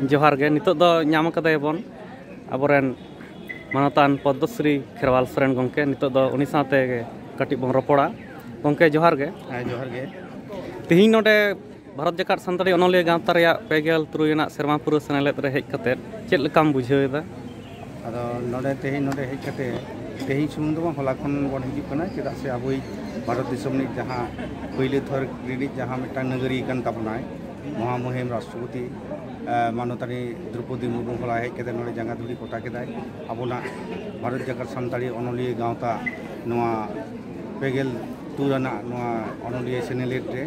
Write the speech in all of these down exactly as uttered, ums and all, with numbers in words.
ᱡᱚᱦᱟᱨ ᱜᱮ᱾ ᱱᱤᱛᱚᱜ ᱫᱚ ᱧᱟᱢ ᱟᱠᱟᱫᱮᱭᱟᱵᱚᱱ ᱟᱵᱚᱨᱮᱱ ᱢᱟᱱᱚᱛᱟᱱ ᱯᱚᱫᱽᱢᱚᱥᱨᱤ ᱠᱷᱮᱨᱣᱟᱞ ᱥᱚᱨᱮᱱ ᱜᱚᱢᱠᱮ᱾ ᱱᱤᱛᱚᱜ ᱫᱚ ᱩᱱᱤ ᱥᱟᱶᱛᱮ ᱜᱮ ᱠᱟᱹᱴᱤᱡ ᱵᱚᱱ ᱨᱚᱯᱚᱲᱟ᱾ ᱜᱚᱢᱠᱮ, ᱡᱚᱦᱟᱨ ᱜᱮ᱾ ᱦᱮᱸ, ᱡᱚᱦᱟᱨ ᱜᱮ᱾ ᱛᱮᱦᱮᱧ ᱱᱚᱰᱮ ᱵᱷᱟᱨᱚᱛ ᱡᱟᱠᱟᱛ ᱥᱟᱱᱛᱟᱲᱤ ᱚᱱᱚᱞᱤᱭᱟᱹ ᱜᱟᱶᱛᱟ ᱨᱮᱭᱟᱜ ᱯᱮ ᱜᱮᱞ ᱛᱩᱨᱩᱭ ᱟᱱᱟᱜ ᱥᱮᱨᱢᱟ ᱯᱩᱨᱟᱹᱣ ᱥᱮᱱᱮᱞᱮᱫ ᱨᱮ ᱦᱮᱡ ᱠᱟᱛᱮ ᱪᱮᱫ ᱞᱮᱠᱟᱢ ᱵᱩᱡᱷᱟᱹᱣ ᱮᱫᱟ? ᱟᱫᱚ ᱱᱚᱰᱮ, ᱛᱮᱦᱮᱧ ᱱᱚᱰᱮ ᱦᱮᱡ ᱠᱟᱛᱮ, ᱛᱮᱦᱮᱧ ᱥᱩᱢᱩᱝ ᱫᱚ ᱵᱟᱝ, ᱦᱚᱞᱟ ᱠᱷᱚᱱ ᱵᱚᱱ ᱦᱤᱡᱩᱜ ᱠᱟᱱᱟ᱾ ᱪᱮᱫᱟᱜ ᱥᱮ ᱟᱵᱚᱭᱤᱡ ᱵᱷᱟᱨᱚᱛ ᱫᱤᱥᱚᱢ ᱨᱤᱱᱤᱡ ᱡᱟᱦᱟᱸ ᱯᱳᱭᱞᱳ ᱛᱷᱚᱨ ᱨᱤᱱᱤᱡ ᱡᱟᱦᱟᱸ ᱢᱤᱫᱴᱟᱝ ᱱᱟᱜᱟᱨᱤᱭᱟᱹ ᱠᱟᱱ ᱛᱟᱵᱚᱱᱟᱭ, ᱢᱚᱦᱟᱢᱩᱦᱤᱢ ᱨᱟᱥᱴᱨᱚᱯᱚᱛᱤ, ᱮ, ᱢᱟᱱᱚᱛᱟᱱᱤ ᱫᱨᱚᱯᱚᱫᱤ ᱢᱩᱨᱢᱩ ᱦᱚᱞᱟ ᱦᱮᱡ ᱠᱟᱛᱮ ᱱᱚᱰᱮ ᱡᱟᱸᱜᱟ ᱫᱷᱩᱲᱤ ᱠᱚᱴᱟ ᱠᱮᱫᱟᱭ᱾ ᱟᱵᱚᱱᱟᱜ ᱵᱷᱟᱨᱚᱛ ᱡᱟᱠᱟᱛ ᱥᱟᱱᱛᱟᱲᱤ ᱚᱱᱚᱞᱤᱭᱟᱹ ᱜᱟᱶᱛᱟ ᱱᱚᱣᱟ ᱯᱮ ᱜᱮᱞ ᱛᱩᱨ ᱟᱱᱟᱜ ᱱᱚᱣᱟ ᱚᱱᱚᱞᱤᱭᱟᱹ ᱥᱮᱱᱮᱞᱮᱫ ᱨᱮ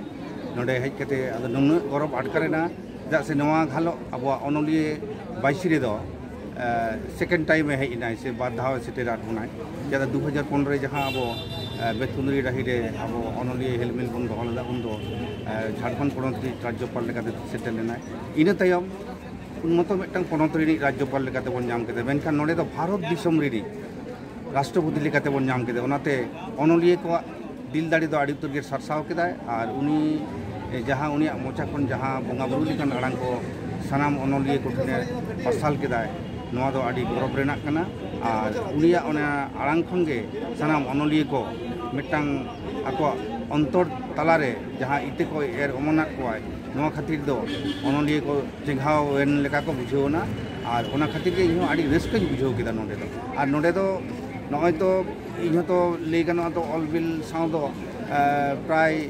ᱱᱚᱰᱮ ᱦᱮᱡ ᱠᱟᱛᱮ ᱟᱫᱚ ᱱᱩᱱᱟᱹᱜ ᱜᱚᱨᱚᱵᱽ ᱟᱴᱠᱟᱨ ᱮᱱᱟ᱾ ᱪᱮᱫᱟᱜ ᱥᱮ ᱱᱚᱣᱟ ᱜᱷᱟᱞᱚᱜ ᱟᱵᱚᱣᱟᱜ ᱚᱱᱚᱞᱤᱭᱟᱹ ᱵᱟᱭᱥᱤ ᱨᱮᱫᱚ, ᱮ, ᱥᱮᱠᱮᱱᱰ ᱴᱟᱭᱤᱢ ᱮ ᱦᱮᱡ ᱮᱱᱟᱭ ᱥᱮ ᱵᱟᱨ ᱫᱷᱟᱣ ᱮ ᱥᱮᱴᱮᱨᱟᱫ ᱵᱚᱱᱟᱭ᱾ ᱪᱮᱫᱟᱜ ᱫᱩ ᱦᱟᱡᱟᱨ ᱯᱚᱱᱨᱚ ᱨᱮ ᱡᱟᱦᱟᱸ ᱟᱵᱚ, ᱮ, ᱵᱮᱛᱠᱩᱸᱫᱽᱨᱤ ᱰᱟᱹᱦᱤ ᱨᱮ ᱟᱵᱚ ᱚᱱᱚᱞᱤᱭᱟᱹ ᱦᱮᱞᱢᱮᱞ ᱵᱚᱱ ᱫᱚᱦᱚ ᱞᱮᱫᱟ, ᱩᱱᱫᱚ, ᱮ, ᱡᱷᱟᱲᱠᱷᱚᱸᱰ ᱯᱚᱱᱚᱛ ᱨᱤᱱᱤᱡ ᱨᱟᱡᱽᱡᱚᱯᱟᱞ ᱞᱮᱠᱟᱛᱮ ᱥᱮᱴᱮᱨ ᱞᱮᱱᱟᱭ᱾ ᱤᱱᱟᱹ ᱛᱟᱭᱚᱢ ᱩᱱ ᱢᱚᱛᱚ ᱢᱤᱫᱴᱟᱝ ᱯᱚᱱᱚᱛ ᱨᱤᱱᱤᱡ ᱨᱟᱡᱽᱡᱚᱯᱟᱞ ᱞᱮᱠᱟᱛᱮ ᱵᱚᱱ ᱧᱟᱢ ᱠᱮᱫᱟ, ᱢᱮᱱᱠᱷᱟᱱ ᱱᱚᱰᱮ ᱫᱚ ᱵᱷᱟᱨᱚᱛ ᱫᱤᱥᱚᱢ ᱨᱤᱱᱤᱡ ᱨᱟᱥᱴᱨᱚᱯᱚᱛᱤ ᱞᱮᱠᱟᱛᱮ ᱵᱚᱱ ᱧᱟᱢ ᱠᱮᱫᱟ᱾ ᱚᱱᱟᱛᱮ ᱚᱱᱚᱞᱤᱭᱟᱹ ᱠᱚᱣᱟᱜ ᱫᱤᱞ ᱫᱟᱲᱮ ᱫᱚ ᱟᱹᱰᱤ ᱩᱛᱟᱹᱨ ᱜᱮ ᱥᱟᱨᱥᱟᱣ ᱠᱮᱫᱟᱭ᱾ ᱟᱨ ᱩᱱᱤ, ᱮ, ᱡᱟᱦᱟᱸ ᱩᱱᱤᱭᱟᱜ ᱢᱚᱪᱟ ᱠᱷᱚᱱ ᱡᱟᱦᱟᱸ ᱵᱚᱸᱜᱟ ᱵᱩᱨᱩ ᱞᱮᱠᱟᱱ ᱟᱲᱟᱝ ᱠᱚ ᱥᱟᱱᱟᱢ ᱚᱱᱚᱞᱤᱭᱟᱹ ᱠᱚ ᱴᱷᱮᱱᱮ ᱯᱟᱨᱥᱟᱞ ᱠᱮᱫᱟᱭ, ᱱᱚᱣᱟ ᱫᱚ ᱟᱹᱰᱤ ᱜᱚᱨᱚᱵᱽ ᱨᱮᱱᱟᱜ ᱠᱟᱱᱟ᱾ ᱟᱨ ᱩᱱᱤᱭᱟᱜ ᱚᱱᱟ ᱟᱲᱟᱝ ᱠᱷᱚᱱ ᱜᱮ ᱥᱟᱱᱟᱢ ᱚᱱᱚᱞᱤᱭᱟᱹ ᱠᱚ ᱢᱤᱫᱴᱟᱝ ᱟᱠᱚᱣᱟᱜ ᱚᱱᱛᱚᱨ ᱛᱟᱞᱟᱨᱮ ᱡᱟᱦᱟᱸ ᱤᱛᱟᱹ ᱠᱚᱭ ᱮᱨ ᱚᱢᱚᱱᱟᱫ ᱠᱚᱣᱟᱭ, ᱱᱚᱣᱟ ᱠᱷᱟᱹᱛᱤᱨ ᱫᱚ ᱚᱱᱚᱞᱤᱭᱟᱹ ᱠᱚ ᱪᱮᱸᱜᱷᱟᱣ ᱮᱱ ᱞᱮᱠᱟ ᱠᱚ ᱵᱩᱡᱷᱟᱹᱣ ᱮᱱᱟ᱾ ᱟᱨ ᱚᱱᱟ ᱠᱷᱟᱹᱛᱤᱨ ᱜᱮ ᱤᱧᱦᱚᱸ ᱟᱹᱰᱤ ᱨᱟᱹᱥᱠᱟᱹᱧ ᱵᱩᱡᱷᱟᱹᱣ ᱠᱮᱫᱟ ᱱᱚᱰᱮ ᱫᱚ᱾ ᱟᱨ ᱱᱚᱰᱮ ᱫᱚ ᱱᱚᱜᱼᱚᱭ ᱛᱚ ᱤᱧ ᱦᱚᱸᱛᱚ ᱞᱟᱹᱭ ᱜᱟᱱᱚᱜᱼᱟ ᱛᱚ ᱚᱞ ᱵᱤᱞ ᱥᱟᱶ ᱫᱚ, ᱮ, ᱯᱨᱟᱭ,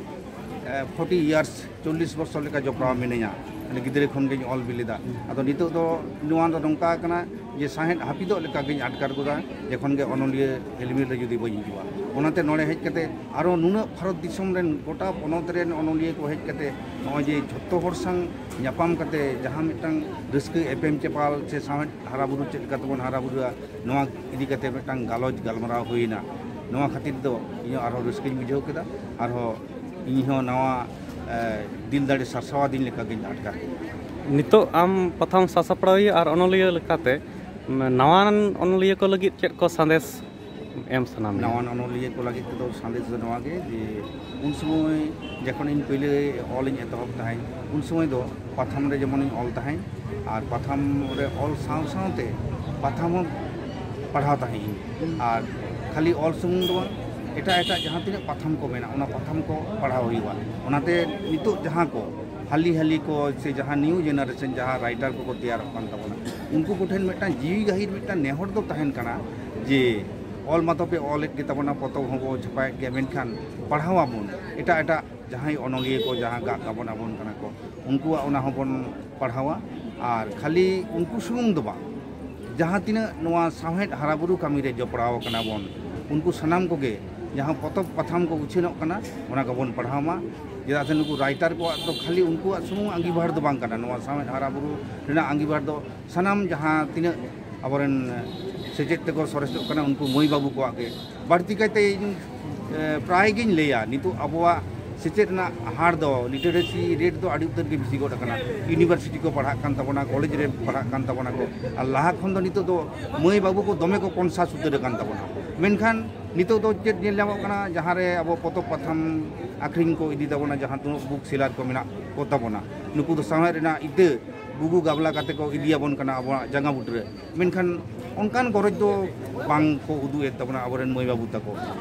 ᱮ, ᱯᱷᱳᱨᱴᱤ ᱤᱭᱟᱨᱥ, ᱪᱚᱞᱞᱤᱥ ᱵᱚᱨᱥᱚ ᱞᱮᱠᱟ ᱡᱚᱯᱲᱟᱣ ᱢᱤᱱᱟᱹᱧᱟ᱾ ᱢᱟᱱᱮ ᱜᱤᱫᱽᱨᱟᱹ ᱠᱷᱚᱱ ᱜᱤᱧ ᱚᱞ ᱵᱤᱞ ᱮᱫᱟ᱾ ᱟᱫᱚ ᱱᱤᱛᱚᱜ ᱫᱚ ᱱᱚᱣᱟ ᱫᱚ ᱱᱚᱝᱠᱟ ᱠᱟᱱᱟ ᱡᱮ ᱥᱟᱶᱦᱮᱫ ᱦᱟᱹᱯᱤᱫᱚᱜ ᱞᱮᱠᱟ ᱜᱤᱧ ᱟᱴᱠᱟᱨ ᱜᱚᱫᱟ, ᱡᱚᱠᱷᱚᱱ ᱜᱮ ᱚᱱᱚᱞᱤᱭᱟᱹ ᱦᱮᱞᱢᱮᱞ ᱨᱮ ᱡᱩᱫᱤ ᱵᱟᱹᱧ ᱦᱤᱡᱩᱜᱼᱟ᱾ ᱚᱱᱟᱛᱮ ᱱᱚᱰᱮ ᱦᱮᱡ ᱠᱟᱛᱮ ᱟᱨᱚ ᱱᱩᱱᱟᱹᱜ ᱵᱷᱟᱨᱚᱛ ᱫᱤᱥᱚᱢ ᱨᱮᱱ ᱜᱚᱴᱟ ᱯᱚᱱᱚᱛ ᱨᱮᱱ ᱚᱱᱚᱞᱤᱭᱟᱹ ᱠᱚ ᱦᱮᱡ ᱠᱟᱛᱮ ᱱᱚᱜᱼᱚᱭ ᱡᱮ ᱡᱷᱚᱛᱚ ᱦᱚᱲ ᱥᱟᱶ ᱧᱟᱯᱟᱢ ᱠᱟᱛᱮ ᱡᱟᱦᱟᱸ ᱢᱤᱫᱴᱟᱝ ᱨᱟᱹᱥᱠᱟᱹ ᱮᱯᱮᱢ ᱪᱟᱯᱟᱞ ᱥᱮ ᱥᱟᱶᱦᱮᱫ ᱦᱟᱨᱟ ᱵᱩᱨᱩ ᱪᱮᱫ ᱞᱮᱠᱟ ᱛᱮᱵᱚᱱ ᱦᱟᱨᱟ ᱵᱩᱨᱩᱜᱼᱟ, ᱱᱚᱣᱟ ᱤᱫᱤ ᱠᱟᱛᱮ ᱢᱤᱫᱴᱟᱝ ᱜᱟᱞᱚᱪ ᱜᱟᱞᱢᱟᱨᱟᱣ ᱦᱩᱭᱮᱱᱟ᱾ ᱱᱚᱣᱟ ᱠᱷᱟᱹᱛᱤᱨ ᱫᱚ ᱤᱧ ᱦᱚᱸ ᱟᱨᱦᱚᱸ ᱨᱟᱹᱥᱠᱟᱹᱧ ᱵᱩᱡᱷᱟᱹᱣ ᱠᱮᱫᱟ᱾ ᱟᱨᱦᱚᱸ ᱤᱧ ᱦᱚᱸ ᱱᱟᱣᱟ, ᱮ, ᱫᱤᱞ ᱫᱟᱲᱮ ᱥᱟᱨᱥᱟᱣᱟᱫᱤᱧ ᱞᱮᱠᱟᱜᱤᱧ ᱟᱴᱠᱟᱨ ᱠᱮᱫᱟ᱾ ᱱᱤᱛᱚᱜ ᱟᱢ ᱯᱟᱛᱷᱟᱢ ᱥᱟᱥᱟᱯᱲᱟᱣᱤᱭᱟᱹ ᱟᱨ ᱚᱱᱚᱞᱤᱭᱟᱹ ᱞᱮᱠᱟᱛᱮ, ᱱᱟᱣᱟᱱ ᱚᱱᱚᱞᱤᱭᱟᱹ ᱠᱚ ᱞᱟᱹᱜᱤᱫ ᱪᱮᱫ ᱠᱚ ᱥᱟᱸᱫᱮᱥ ᱮᱢ ᱥᱟᱱᱟ ᱢᱮᱭᱟ? ᱱᱟᱣᱟᱱ ᱚᱱᱚᱞᱤᱭᱟᱹ ᱠᱚ ᱞᱟᱹᱜᱤᱫ ᱛᱮᱫᱚ ᱥᱟᱸᱫᱮᱥ ᱫᱚ ᱱᱚᱣᱟ ᱜᱮ ᱡᱮ, ᱩᱱ ᱥᱚᱢᱚᱭ ᱡᱚᱠᱷᱚᱱ ᱤᱧ ᱯᱳᱭᱞᱳ ᱚᱞ ᱤᱧ ᱮᱛᱚᱦᱚᱵ ᱛᱟᱦᱮᱸᱫ, ᱩᱱ ᱥᱚᱢᱚᱭ ᱫᱚ ᱯᱟᱛᱷᱟᱢ ᱨᱮ ᱡᱮᱢᱚᱱᱤᱧ ᱚᱞ ᱛᱟᱦᱮᱸᱫ, ᱟᱨ ᱯᱟᱛᱷᱟᱢ ᱨᱮ ᱚᱞ ᱥᱟᱶ ᱥᱟᱶᱛᱮ ᱯᱟᱛᱷᱟᱢ ᱦᱚᱸ ᱯᱟᱲᱦᱟᱣ ᱛᱟᱦᱮᱸᱫ ᱤᱧ᱾ ᱟᱨ ᱠᱷᱟᱹᱞᱤ ᱚᱞ ᱥᱩᱢᱩᱝ ᱫᱚ ᱵᱟᱝ, ᱮᱴᱟᱜ ᱮᱴᱟᱜ ᱡᱟᱦᱟᱸ ᱛᱤᱱᱟᱹᱜ ᱯᱟᱛᱷᱟᱢ ᱠᱚ ᱢᱮᱱᱟᱜᱼᱟ, ᱚᱱᱟ ᱯᱟᱛᱷᱟᱢ ᱠᱚ ᱯᱟᱲᱦᱟᱣ ᱦᱩᱭᱩᱜᱼᱟ᱾ ᱚᱱᱟᱛᱮ ᱱᱤᱛᱚᱜ ᱡᱟᱦᱟᱸ ᱠᱚ ᱦᱟᱹᱞᱤ ᱦᱟᱹᱞᱤ ᱠᱚ ᱥᱮ ᱡᱟᱦᱟᱸ new generation ᱡᱟᱦᱟᱸ writer ᱠᱚᱠᱚ ᱛᱮᱭᱟᱨᱚᱜ ᱠᱟᱱ ᱛᱟᱵᱚᱱᱟ, ᱩᱱᱠᱩ ᱠᱚᱴᱷᱮᱱ ᱢᱤᱫᱴᱟᱝ ᱡᱤᱣᱤ ᱜᱟᱹᱦᱤᱨ ᱢᱤᱫᱴᱟᱝ ᱱᱮᱦᱚᱨ ᱫᱚ ᱛᱟᱦᱮᱱ ᱠᱟᱱᱟ ᱡᱮ ᱚᱞ ᱢᱟᱛᱚ ᱯᱮ ᱚᱞᱮᱫ ᱜᱮ ᱛᱟᱵᱚᱱᱟ, ᱯᱚᱛᱚᱵ ᱦᱚᱸᱵᱚ ᱪᱷᱟᱯᱟᱭᱮᱫ ᱜᱮᱭᱟ, ᱢᱮᱱᱠᱷᱟᱱ ᱯᱟᱲᱦᱟᱣ ᱟᱵᱚᱱ ᱮᱴᱟᱜ ᱮᱴᱟᱜ ᱡᱟᱦᱟᱸᱭ ᱚᱱᱚᱞᱤᱭᱟᱹ ᱠᱚ ᱡᱟᱦᱟᱸ ᱜᱟᱜ ᱜᱟᱵᱟᱱ ᱟᱵᱚᱱ ᱠᱟᱱᱟ ᱠᱚ, ᱩᱱᱠᱩᱣᱟᱜ ᱚᱱᱟ ᱦᱚᱸᱵᱚᱱ ᱯᱟᱲᱦᱟᱣᱟ᱾ ᱟᱨ ᱠᱷᱟᱹᱞᱤ ᱩᱱᱠᱩ ᱥᱩᱢᱩᱝ ᱫᱚ ᱵᱟᱝ, ᱡᱟᱦᱟᱸ ᱛᱤᱱᱟᱹᱜ ᱱᱚᱣᱟ ᱥᱟᱶᱦᱮᱫ ᱦᱟᱨᱟᱵᱩᱨᱩ ᱠᱟᱹᱢᱤ ᱨᱮ ᱡᱚᱯᱲᱟᱣ ᱠᱟᱱᱟ ᱵᱚᱱ, ᱩᱱᱠᱩ ᱥᱟᱱᱟᱢ ᱠᱚᱜᱮ ᱡᱟᱦᱟᱸ ᱯᱚᱛᱚᱵ ᱯᱟᱛᱷᱟᱢ ᱠᱚ ᱩᱪᱷᱟᱹᱱᱚᱜ ᱠᱟᱱᱟ, ᱚᱱᱟ ᱠᱚᱵᱚᱱ ᱯᱟᱲᱦᱟᱣ ᱢᱟ᱾ ᱪᱮᱫᱟᱜ ᱥᱮ ᱱᱩᱠᱩ writer ᱠᱚᱣᱟᱜ ᱫᱚ ᱠᱷᱟᱹᱞᱤ ᱩᱱᱠᱩᱣᱟᱜ ᱥᱩᱢᱩᱝ ᱟᱸᱜᱤᱵᱷᱟᱨ ᱫᱚ ᱵᱟᱝ ᱠᱟᱱᱟ, ᱱᱚᱣᱟ ᱥᱟᱶᱦᱮᱫ ᱦᱟᱨᱟᱵᱩᱨᱩ ᱨᱮᱱᱟᱜ ᱟᱸᱜᱤᱵᱷᱟᱨ ᱫᱚ ᱥᱟᱱᱟᱢ ᱡᱟᱦᱟᱸ ᱛᱤᱱᱟᱹᱜ ᱟᱵᱚᱨᱮᱱ ᱥᱮᱪᱮᱫ ᱛᱮᱠᱚ ᱥᱚᱨᱮᱥᱚᱜ ᱠᱟᱱᱟ, ᱩᱱᱠᱩ ᱢᱟᱹᱭ ᱵᱟᱹᱵᱩ ᱠᱚᱣᱟᱜ ᱜᱮ᱾ ᱵᱟᱹᱲᱛᱤ ᱠᱟᱭᱛᱮ ᱤᱧ, ᱮ, ᱯᱨᱟᱭ ᱜᱤᱧ ᱞᱟᱹᱭᱟ, ᱱᱤᱛᱚᱜ ᱟᱵᱚᱣᱟᱜ ᱥᱮᱪᱮᱫ ᱨᱮᱱᱟᱜ ᱦᱟᱨ ᱫᱚ, literacy rate ᱫᱚ ᱟᱹᱰᱤ ᱩᱛᱟᱹᱨ ᱜᱮ ᱵᱮᱥᱤ ᱜᱚᱫ ᱟᱠᱟᱱᱟ᱾ University ᱠᱚ ᱯᱟᱲᱦᱟᱜ ᱠᱟᱱ ᱛᱟᱵᱚᱱᱟ, college ᱨᱮ ᱯᱟᱲᱦᱟᱜ ᱠᱟᱱ ᱛᱟᱵᱚᱱᱟ ᱠᱚ, ᱟᱨ ᱞᱟᱦᱟ ᱠᱷᱚᱱ ᱫᱚ ᱱᱤᱛᱚᱜ ᱫᱚ ᱢᱟᱹᱭ ᱵᱟᱹᱵᱩ ᱠᱚ ᱫᱚᱢᱮ ᱠᱚ conscious ᱩᱛᱟᱹᱨ ᱟᱠᱟᱱ ᱛᱟᱵᱚᱱᱟ᱾ ᱢᱮᱱᱠᱷᱟᱱ ᱱᱤᱛᱚᱜ ᱫᱚ ᱪᱮᱫ ᱧᱮᱞ ᱧᱟᱢᱚᱜ ᱠᱟᱱᱟ, ᱡᱟᱦᱟᱸ ᱨᱮ ᱟᱵᱚ ᱯᱚᱛᱚᱵ ᱯᱟᱛᱷᱟᱢ ᱟᱠᱷᱨᱤᱧ ᱠᱚ ᱤᱫᱤ ᱛᱟᱵᱚᱱᱟ, ᱡᱟᱦᱟᱸ ᱛᱤᱱᱟᱹᱜ book seller ᱠᱚ ᱢᱮᱱᱟᱜ ᱠᱚ ᱛᱟᱵᱚᱱᱟ, ᱱᱩᱠᱩ ᱫᱚ ᱥᱟᱶᱦᱮᱫ ᱨᱮᱱᱟᱜ ᱤᱛᱟᱹ ᱜᱩᱜᱩ ᱜᱟᱵᱞᱟ ᱠᱟᱛᱮ ᱠᱚ ᱤᱫᱤᱭᱟᱵᱚᱱ ᱠᱟᱱᱟ ᱟᱵᱚᱣᱟᱜ ᱡᱟᱸᱜᱟ ᱵᱩᱴᱟᱹ ᱨᱮ᱾ ᱢᱮᱱᱠᱷᱟᱱ ᱚᱱᱠᱟᱱ ᱜᱚᱨᱚᱡᱽ ᱫᱚ ᱵᱟᱝ ᱠᱚ ᱩᱫᱩᱜ ᱮᱫ ᱛᱟᱵᱚᱱᱟ ᱟᱵᱚᱨᱮᱱ ᱢᱟᱹᱭ ᱵᱟᱹᱵᱩ ᱛᱟᱠᱚ᱾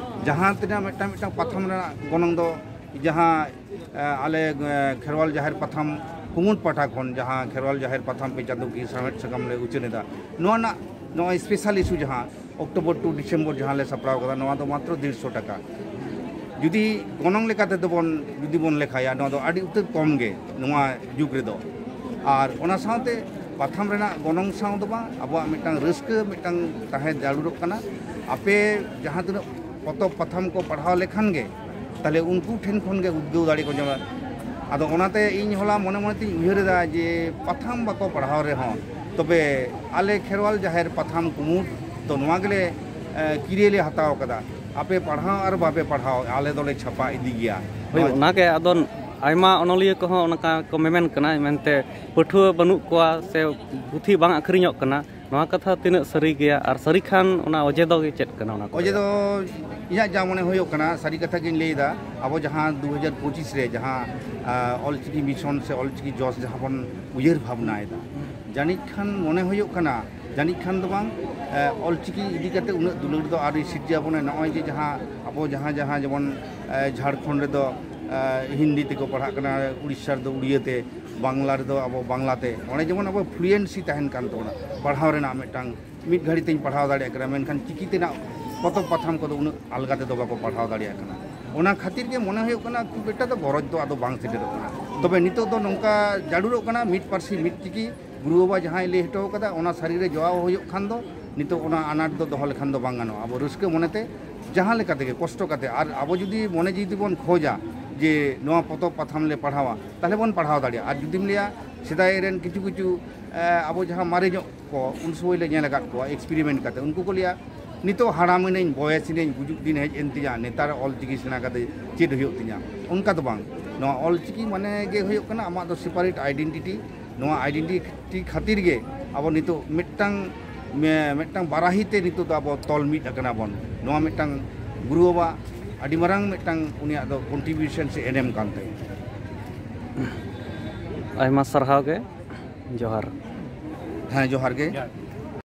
ᱡᱟᱦᱟᱸ ᱛᱤᱱᱟᱹᱜ ᱢᱤᱫᱴᱟᱝ ᱢᱤᱫᱴᱟᱝ ᱯᱟᱛᱷᱟᱢ ᱨᱮᱱᱟᱜ ᱜᱚᱱᱚᱝ ᱫᱚ, ᱡᱟᱦᱟᱸ, ᱮ, ᱟᱞᱮ, ᱮ, ᱠᱷᱮᱨᱣᱟᱞ ᱡᱟᱦᱮᱨ ᱯᱟᱛᱷᱟᱢ ᱠᱩᱢᱩᱴ ᱯᱟᱦᱴᱟ ᱠᱷᱚᱱ ᱡᱟᱦᱟᱸ ᱠᱷᱮᱨᱣᱟᱞ ᱡᱟᱦᱮᱨ ᱯᱟᱛᱷᱟᱢ ᱯᱮ ᱪᱟᱸᱫᱳ ᱠᱤ ᱥᱟᱶᱦᱮᱫ ᱥᱟᱠᱟᱢ ᱞᱮ ᱩᱪᱷᱟᱹᱱ ᱮᱫᱟ, ᱱᱚᱣᱟ ᱨᱮᱱᱟᱜ ᱱᱚᱜᱼᱚᱭ special issue ᱡᱟᱦᱟᱸ October to December ᱡᱟᱦᱟᱸ ᱞᱮ ᱥᱟᱯᱲᱟᱣ ᱠᱟᱫᱟ, ᱱᱚᱣᱟ ᱫᱚ ᱢᱟᱛᱨᱚ ᱰᱮᱲᱥᱚ ᱴᱟᱠᱟ᱾ ᱡᱩᱫᱤ ᱜᱚᱱᱚᱝ ᱞᱮᱠᱟ ᱛᱮᱫᱚ ᱵᱚᱱ, ᱡᱩᱫᱤ ᱵᱚᱱ ᱞᱮᱠᱷᱟᱭᱟ, ᱱᱚᱣᱟ ᱫᱚ ᱟᱹᱰᱤ ᱩᱛᱟᱹᱨ ᱠᱚᱢ ᱜᱮ ᱱᱚᱣᱟ ᱡᱩᱜᱽ ᱨᱮᱫᱚ᱾ ᱟᱨ ᱚᱱᱟ ᱥᱟᱶᱛᱮ ᱯᱟᱛᱷᱟᱢ ᱨᱮᱱᱟᱜ ᱜᱚᱱᱚᱝ ᱥᱟᱶ ᱫᱚ ᱵᱟᱝ, ᱟᱵᱚᱣᱟᱜ ᱢᱤᱫᱴᱟᱝ ᱨᱟᱹᱥᱠᱟᱹ ᱢᱤᱫᱴᱟᱝ ᱛᱟᱦᱮᱸ ᱡᱟᱹᱨᱩᱲᱚᱜ ᱠᱟᱱᱟ᱾ ᱟᱯᱮ ᱡᱟᱦᱟᱸ ᱛᱤᱱᱟᱹᱜ ᱯᱚᱛᱚᱵ ᱯᱟᱛᱷᱟᱢ ᱠᱚ ᱯᱟᱲᱦᱟᱣ ᱞᱮᱠᱷᱟᱱ ᱜᱮ, ᱛᱟᱦᱞᱮ ᱩᱱᱠᱩ ᱴᱷᱮᱱ ᱠᱷᱚᱱ ᱜᱮ ᱩᱫᱽᱜᱟᱹᱣ ᱫᱟᱲᱮ ᱠᱚ ᱧᱟᱢᱟ᱾ ᱟᱫᱚ ᱚᱱᱟᱛᱮ ᱤᱧ ᱦᱚᱞᱟ ᱢᱚᱱᱮ ᱢᱚᱱᱮ ᱛᱤᱧ ᱩᱭᱦᱟᱹᱨ ᱮᱫᱟ ᱡᱮ ᱯᱟᱛᱷᱟᱢ ᱵᱟᱠᱚ ᱯᱟᱲᱦᱟᱣ ᱨᱮᱦᱚᱸ, ᱛᱚᱵᱮ ᱟᱞᱮ ᱠᱷᱮᱨᱣᱟᱞ ᱡᱟᱦᱮᱨ ᱯᱟᱛᱷᱟᱢ ᱠᱩᱢᱩᱴ ᱫᱚ ᱱᱚᱣᱟ ᱜᱮᱞᱮ, ᱮ, ᱠᱤᱨᱭᱟᱹ ᱞᱮ ᱦᱟᱛᱟᱣ ᱠᱟᱫᱟ, ᱟᱯᱮ ᱯᱟᱲᱦᱟᱣ ᱟᱨ ᱵᱟᱯᱮ ᱯᱟᱲᱦᱟᱣ, ᱟᱞᱮ ᱫᱚᱞᱮ ᱪᱷᱟᱯᱟ ᱤᱫᱤ ᱜᱮᱭᱟ᱾ ᱦᱳᱭ, ᱱᱚᱣᱟ ᱚᱱᱟᱜᱮ᱾ ᱟᱫᱚ ᱟᱭᱢᱟ ᱚᱱᱚᱞᱤᱭᱟᱹ ᱠᱚᱦᱚᱸ ᱚᱱᱠᱟ ᱠᱚ ᱢᱮᱢᱮᱱ ᱠᱟᱱᱟ, ᱢᱮᱱᱛᱮ ᱯᱟᱹᱴᱷᱩᱣᱟᱹ ᱵᱟᱹᱱᱩᱜ ᱠᱚᱣᱟ ᱥᱮ ᱯᱩᱛᱷᱤ ᱵᱟᱝ ᱟᱹᱠᱷᱨᱤᱧᱚᱜ ᱠᱟᱱᱟ᱾ ᱱᱚᱣᱟ ᱠᱟᱛᱷᱟ ᱛᱤᱱᱟᱹᱜ ᱥᱟᱹᱨᱤ ᱜᱮᱭᱟ, ᱟᱨ ᱥᱟᱹᱨᱤ ᱠᱷᱟᱱ ᱚᱱᱟ ᱚᱡᱮ ᱫᱚ ᱪᱮᱫ ᱠᱟᱱᱟ? ᱚᱱᱟ ᱠᱚ ᱚᱡᱮ ᱫᱚ ᱤᱧᱟᱹᱜ ᱡᱟ ᱢᱚᱱᱮ ᱦᱩᱭᱩᱜ ᱠᱟᱱᱟ, ᱥᱟᱹᱨᱤ ᱠᱟᱛᱷᱟ ᱜᱤᱧ ᱞᱟᱹᱭ ᱮᱫᱟ᱾ ᱟᱵᱚ ᱡᱟᱦᱟᱸ ᱫᱩ ᱦᱟᱡᱟᱨ ᱯᱚᱸᱪᱤᱥ ᱨᱮ ᱡᱟᱦᱟᱸ ᱟ, ᱚᱞᱪᱤᱠᱤ ᱢᱤᱥᱚᱱ ᱥᱮ ᱚᱞᱪᱤᱠᱤ ᱡᱚᱥ ᱡᱟᱦᱟᱸ ᱵᱚᱱ ᱩᱭᱦᱟᱹᱨ ᱵᱷᱟᱵᱽᱱᱟᱭᱮᱫᱟ, ᱡᱟᱹᱱᱤᱡ ᱠᱷᱟᱱ ᱢᱚᱱᱮ ᱦᱩᱭᱩᱜ ᱠᱟᱱᱟ, ᱡᱟᱹᱱᱤᱡ ᱠᱷᱟᱱ ᱫᱚ ᱵᱟᱝ, ᱮ, ᱚᱞᱪᱤᱠᱤ ᱤᱫᱤ ᱠᱟᱛᱮ ᱩᱱᱟᱹᱜ ᱫᱩᱞᱟᱹᱲ ᱫᱚ ᱟᱹᱣᱨᱤ ᱥᱤᱨᱡᱟᱹ ᱟᱵᱚᱱᱟ᱾ ᱱᱚᱜᱼᱚᱭ ᱡᱮ ᱡᱟᱦᱟᱸ ᱟᱵᱚ ᱡᱟᱦᱟᱸ ᱡᱟᱦᱟᱸ ᱡᱮᱢᱚᱱ ᱮ, ᱡᱷᱟᱲᱠᱷᱚᱸᱰ ᱨᱮᱫᱚ ᱮ, ᱦᱤᱱᱫᱤ ᱛᱮᱠᱚ ᱯᱟᱲᱦᱟᱜ ᱠᱟᱱᱟ, ᱩᱲᱤᱥᱥᱟ ᱨᱮᱫᱚ ᱩᱲᱤᱭᱟᱹ ᱛᱮ, ᱵᱟᱝᱞᱟ ᱨᱮᱫᱚ ᱟᱵᱚ ᱵᱟᱝᱞᱟ ᱛᱮ᱾ ᱚᱸᱰᱮ ᱡᱮᱢᱚᱱ ᱟᱵᱚ ᱯᱷᱞᱩᱭᱮᱱᱥᱤ ᱛᱟᱦᱮᱱ ᱠᱟᱱ ᱛᱟᱵᱚᱱᱟ, ᱯᱟᱲᱦᱟᱣ ᱨᱮᱱᱟᱜ ᱢᱤᱫᱴᱟᱝ ᱢᱤᱫ ᱜᱷᱟᱹᱲᱤ ᱛᱮᱧ ᱯᱟᱲᱦᱟᱣ ᱫᱟᱲᱮᱭᱟᱜ ᱠᱟᱱᱟ, ᱢᱮᱱᱠᱷᱟᱱ ᱪᱤᱠᱤ ᱛᱮᱱᱟᱜ ᱯᱚᱛᱚᱵ ᱯᱟᱛᱷᱟᱢ ᱠᱚᱫᱚ ᱩᱱᱟᱹᱜ ᱟᱞᱜᱟ ᱛᱮᱫᱚ ᱵᱟᱠᱚ ᱯᱟᱲᱦᱟᱣ ᱫᱟᱲᱮᱭᱟᱜ ᱠᱟᱱᱟ᱾ ᱚᱱᱟ ᱠᱷᱟᱹᱛᱤᱨ ᱜᱮ ᱢᱚᱱᱮ ᱦᱩᱭᱩᱜ ᱠᱟᱱᱟ ᱠᱷᱩᱵ ᱮᱠᱴᱟ ᱫᱚ ᱜᱚᱨᱚᱡᱽ ᱫᱚ ᱟᱫᱚ ᱵᱟᱝ ᱥᱮᱴᱮᱨᱚᱜ ᱠᱟᱱᱟ᱾ ᱛᱚᱵᱮ ᱱᱤᱛᱚᱜ ᱫᱚ ᱱᱚᱝᱠᱟ ᱡᱟᱹᱨᱩᱲᱚᱜ ᱠᱟᱱᱟ, ᱢᱤᱫ ᱯᱟᱹᱨᱥᱤ ᱢᱤᱫ ᱪᱤᱠᱤ ᱜᱩᱨᱩ ᱵᱟᱵᱟ ᱡᱟᱦᱟᱸᱭ ᱞᱟᱹᱭ ᱦᱚᱴᱚ ᱠᱟᱫᱟ, ᱚᱱᱟ ᱥᱟᱹᱨᱤ ᱨᱮ ᱡᱚᱣᱟᱣ ᱦᱩᱭᱩᱜ ᱠᱷᱟᱱ ᱫᱚ ᱱᱤᱛᱚᱜ ᱚᱱᱟ ᱟᱱᱟᱴ ᱫᱚ ᱫᱚᱦᱚ ᱞᱮᱠᱷᱟᱱ ᱫᱚ ᱵᱟᱝ ᱜᱟᱱᱚᱜᱼᱟ᱾ ᱟᱵᱚ ᱨᱟᱹᱥᱠᱟᱹ ᱢᱚᱱᱮᱛᱮ ᱡᱟᱦᱟᱸ ᱞᱮᱠᱟ ᱛᱮᱜᱮ ᱠᱚᱥᱴᱚ ᱠᱟᱛᱮ, ᱟᱨ ᱟᱵᱚ ᱡᱩᱫᱤ ᱢᱚᱱᱮ ᱡᱤᱣᱤ ᱛᱮᱵᱚᱱ ᱠᱷᱚᱡᱟ ᱡᱮ ᱱᱚᱣᱟ ᱯᱚᱛᱚᱵ ᱯᱟᱛᱷᱟᱢ ᱞᱮ ᱯᱟᱲᱦᱟᱣᱟ, ᱛᱟᱦᱚᱞᱮ ᱵᱚᱱ ᱯᱟᱲᱦᱟᱣ ᱫᱟᱲᱮᱭᱟᱜᱼᱟ᱾ ᱟᱨ ᱡᱩᱫᱤᱢ ᱞᱟᱹᱭᱟ ᱥᱮᱫᱟᱭ ᱨᱮᱱ ᱠᱤᱪᱷᱩ ᱠᱤᱪᱷᱩ ᱮ, ᱟᱵᱚ ᱡᱟᱦᱟᱸ ᱢᱟᱨᱮ ᱧᱚᱜ ᱠᱚ, ᱩᱱ ᱥᱚᱢᱚᱭ ᱞᱮ ᱧᱮᱞ ᱟᱠᱟᱫ ᱠᱚᱣᱟ ᱮᱠᱥᱯᱮᱨᱤᱢᱮᱱᱴ ᱠᱟᱛᱮ, ᱩᱱᱠᱩ ᱠᱚ ᱞᱟᱹᱭᱟ, "ᱱᱤᱛᱚᱜ ᱦᱟᱲᱟᱢ ᱮᱱᱟᱹᱧ, ᱵᱚᱭᱮᱥ ᱮᱱᱟᱹᱧ, ᱜᱩᱡᱩᱜ ᱫᱤᱱ ᱦᱮᱡ ᱮᱱ ᱛᱤᱧᱟ, ᱱᱮᱛᱟᱨ ᱚᱞ ᱪᱤᱠᱤ ᱥᱮᱬᱟ ᱠᱟᱛᱮ ᱪᱮᱫ ᱦᱩᱭᱩᱜ ᱛᱤᱧᱟ?" ᱚᱱᱠᱟ ᱫᱚ ᱵᱟᱝ᱾ ᱱᱚᱣᱟ ᱚᱞ ᱪᱤᱠᱤ ᱢᱟᱱᱮ ᱜᱮ ᱦᱩᱭᱩᱜ ᱠᱟᱱᱟ ᱟᱢᱟᱜ ᱫᱚ ᱥᱮᱯᱟᱨᱮᱴ ᱟᱭᱰᱮᱱᱴᱤᱴᱤ᱾ ᱱᱚᱣᱟ ᱟᱭᱰᱮᱱᱴᱤᱴᱤ ᱠᱷᱟᱹᱛᱤᱨ ᱜᱮ ᱟᱵᱚ ᱱᱤᱛᱚᱜ ᱢᱤᱫᱴᱟᱝ ᱢᱮ-, ᱢᱤᱫᱴᱟᱝ ᱵᱟᱨᱟᱦᱤ ᱛᱮ ᱱᱤᱛᱚᱜ ᱫᱚ ᱟᱵᱚ ᱛᱚᱞ ᱢᱤᱫ ᱟᱠᱟᱱᱟ ᱵᱚᱱ᱾ ᱱᱚᱣᱟ ᱢᱤᱫᱴᱟᱝ ᱜᱩᱨᱩ ᱵᱟᱵᱟ ᱟᱹᱰᱤ ᱢᱟᱨᱟᱝ ᱢᱤᱫᱴᱟᱝ ᱩᱱᱤᱭᱟᱜ ᱫᱚ ᱠᱚᱱᱴᱨᱤᱵᱤᱭᱩᱥᱚᱱ ᱥᱮ ᱮᱱᱮᱢ ᱠᱟᱱ ᱛᱟᱭᱟ᱾ ᱟᱭᱢᱟ ᱥᱟᱨᱦᱟᱣ ᱜᱮ, ᱡᱚᱦᱟᱨ᱾ ᱦᱮᱸ, ᱡᱚᱦᱟᱨ ᱜᱮ᱾